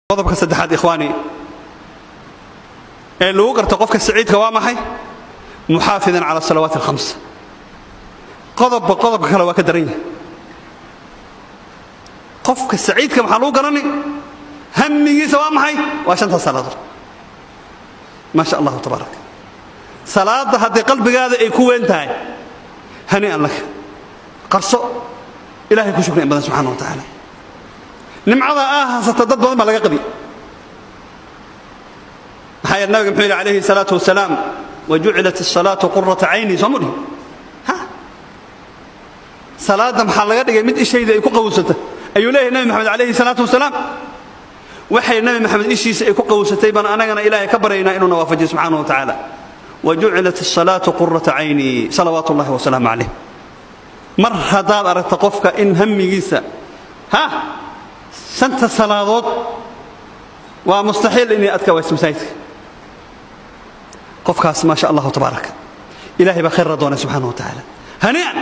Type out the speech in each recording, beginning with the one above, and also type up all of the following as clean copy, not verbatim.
Qodobka saddexaad, ikhwaani, ee lagu garto qofka saciidka waa maxay? Muxaafidan cala asalawaat alkhamsa. Qodobba qodobka kale waa ka daran yahay. Qofka saciidka maxaa lagu garani? Hamigiisa waa maxay? Waa shanta salaadood. Maa sha Allahu tabaarak. Salaadda haddii qalbigaada ay ku weyn tahay, hanii'an laka, qarso, Ilahay ku shukri in badan subxana wa tacaala. Nimcada aa haysata dad badan baa laga qabi. Maxaa yeele, nabiga muxuu yidhi calayhi salaatu wasalaam? "Wajucilat asalaatu qurata cayni." Soo ma dhihin? Ha, salaadda maxaa laga dhigay? Mid ishayda ay ku qawsata, ayuu leeyahay Nabi Maxamed calayhi salaatu wasalaam. Waxay Nabi Maxamed ishiisa ay ku qawsatay baan anagana Ilaahay ka baryaynaa inuuna waafajiyo subxaana wa tacaala. "Wajucilat asalaatu qurata cayni," salawaatu ullahi wasalaamu calayh. Mar haddaad aragto qofka in hamigiisa ha shanta salaadood, waa mustaxiil inay adka wayso masaajidka qofkaas. Maa sha Allahu tabaaraka, Ilahay baa khayr la doonay subxaana wa tacaala. Hanii'an.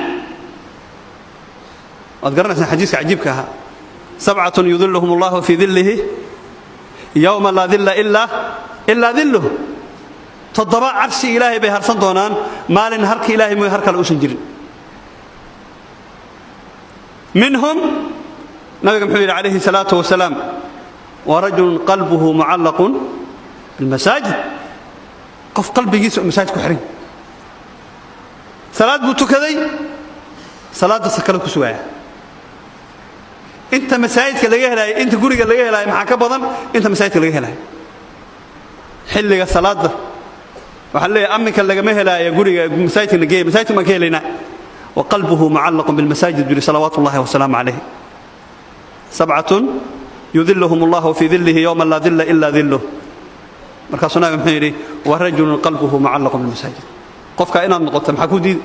Waad garanaysaan xadiiska cajiibka ahaa: "Sabcatun yudiluhum Allahu fii dillihi yowma laa dilla ilaa dilluh." Toddoba carshi Ilaahay bay harsan doonaan maalin harka Ilahay mooy har kale uusan jirin. Minhum, nabiga muxuu yidhi calayhi salaatu wasalaam? "Warajulun qalbuhu mucallaqun bilmasaajid." Qof qalbigiisa uu masaajid ku xiran. Salaad buu tukaday, salaadda sakalo ku sugaaya. Inta masaajidka laga helaayo, inta guriga laga helaayo maxaa ka badan inta masaajidka laga helaayo? Xilliga salaadda waxaa leeyahay aminka lagama helaayo guriga, masaajidka na geeya, masaajidka baan ka helaynaa. Waqalbuhu mucallaqun bilmasaajid buri salawaatu ullahi wasalaamu calayh. "Sabcatun yudiluhum Allahu fii dillihi yowma laa dilla ilaa dilluh." Markaasuu nabiga muxuu yidhi? "Warajulun qalbuhu mucallaqun bilmasaajid." Qofka inaad noqoto maxaa kuu diiday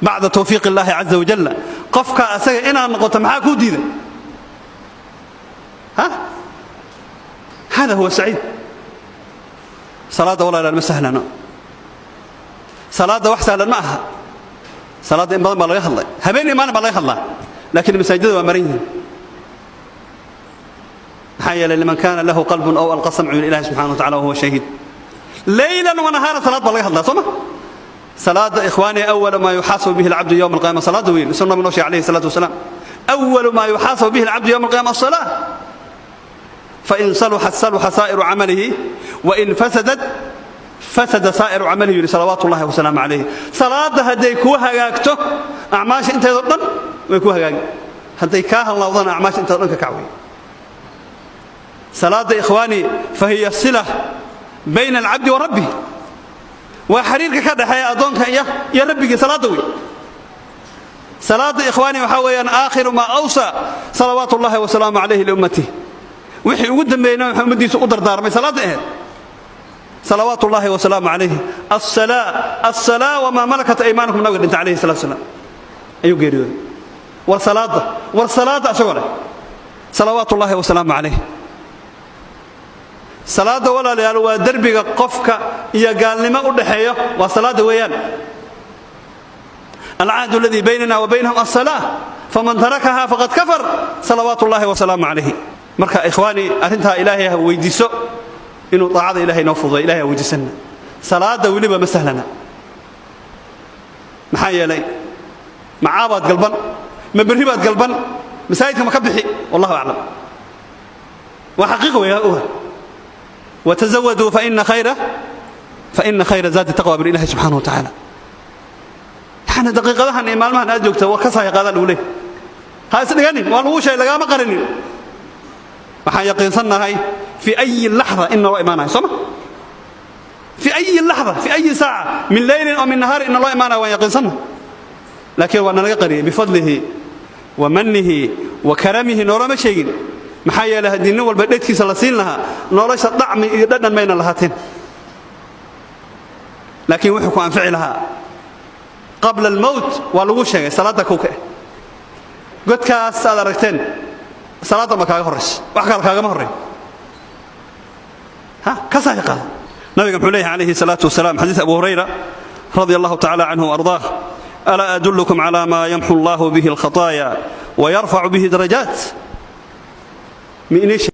bacda tawfiiq illaahi caza wajalla? Qofka asaga inaad noqoto maxaa kuu diiday? Ha, hada huwa saciid. Salaadda, walaalaal, ma sahlano. Salaadda wax sahlan ma aha. Salaadda in badan baa laga hadlay, habeen iyo maalin baa laga hadlaa, laakiin masaajidada waa maran yihiin. Maxaa yeelay, "Liman kaana lahu qalbun aw alqa samcu," ilahi subxana wa tacala, wahuwa shahiid. Leylan wanahaara salaad baa laga hadlaa, soo ma? Salaada, ikhwaani, awalu maa yuxaasabu bihi alcabdu yowma alqiyama salaada weyn. Isuu nabigu noo sheegay alayhi salaatu wasalaam: awalu maa yuxaasabu bihi alcabdu yowma alqiyama asalaa. Fain saluxat saluxa saa'iru camalihi, wain fasadat fasada saa'iru camalihi, yidhi salawaatu ullahi wasalaamu calayh. Salaadda hadday kuu hagaagto, acmaasha inteedoo dhan way kuu hagaagi. Hadday kaa hallawdana, acmaasha inteedo dhan ka kac wey. Salaadda, ikhwaani, fahiya sila bayna alcabdi wa rabbih. Waa xiriirka ka dhexeeya addoonka iyo rabbigii, salaadda wey. Salaadda, ikhwaani, waxaa weeyaan aakhiru maa awsa salawaatu ullahi wasalaamu calayhi liummatih. Wixii ugu dambeeyey Nabi Maxamed ummaddiisa u dardaarmay salaadda ahayd, salawaatu ullahi wasalaamu calayhi. "Assalaa, assalaa wamaa malakat aymaanukum." Nabiga dhintay calayhi salatu wasalaam ayuu geeriyooday. "War salaadda, war salaadda," asagoo leh salawaatu ullahi wasalaamu calayh. Salaadda, walaalayaal, waa derbiga qofka iyo gaalnimo u dhaxeeyo, waa salaadda weeyaan. "Alcahdu aladii baynana wa baynahum alsalaa, faman tarakaha faqad kafar," salawaatu ullahi wasalaamu calayhi. Marka, ikhwaani, arrintaa Ilaahay ha weydiiso inuu daacada Ilahay noo fududay. Ilahay ha weydiisanna. Salaadda weliba ma sahlana. Maxaa yeelay, macaabaad galban, ma berri baad galban, masaajidka ma ka bixi? Wallahu aclam. Waa xaqiiqa wey oga. "Watazawaduu faina khayra zaadi taqwa," bir Ilahi subxaanahu wa tacaala. Yani daqiiqadahan iyo maalmahan aad joogta waa ka sahay qaadaa lagu leeyahy. Ha isdhiganin, waa lagu sheegay, lagaama qarinin. Waxaan yaqiinsannahay fi ayi laxda in naloo imaanayo, soo ma? Fi ayi laxda, fi ayi saaca min leylin oo min nahaari in naloo imaanayo waan yaqiinsannahay, laakiin waa nalaga qariyey bifadlihi wa manihi wa karamihi. Noolama sheegin. Maxaa yeelay, haddii nin walba dhedkiisa la siin lahaa, nolosha dacmi iyo dhadhan mayna lahaateen. Laakiin wuxuu ku anfici lahaa qabla almowt waa lagu sheegay. Salaadda kowka ah, godkaas aad aragteen, salaadda ma kaaga horraysa, wax kale kaagama horreyn. Ha ka sahi qaado. Nabiga muxuu leeyahay calayhi salaatu wasalaam, xadiis Abu Hurayra radia Allahu tacala canhu waardaah: "Alaa adullukum cala maa yamxu Allahu bihi alkhataaya wayarfacu bihi darajaat?" Mi inii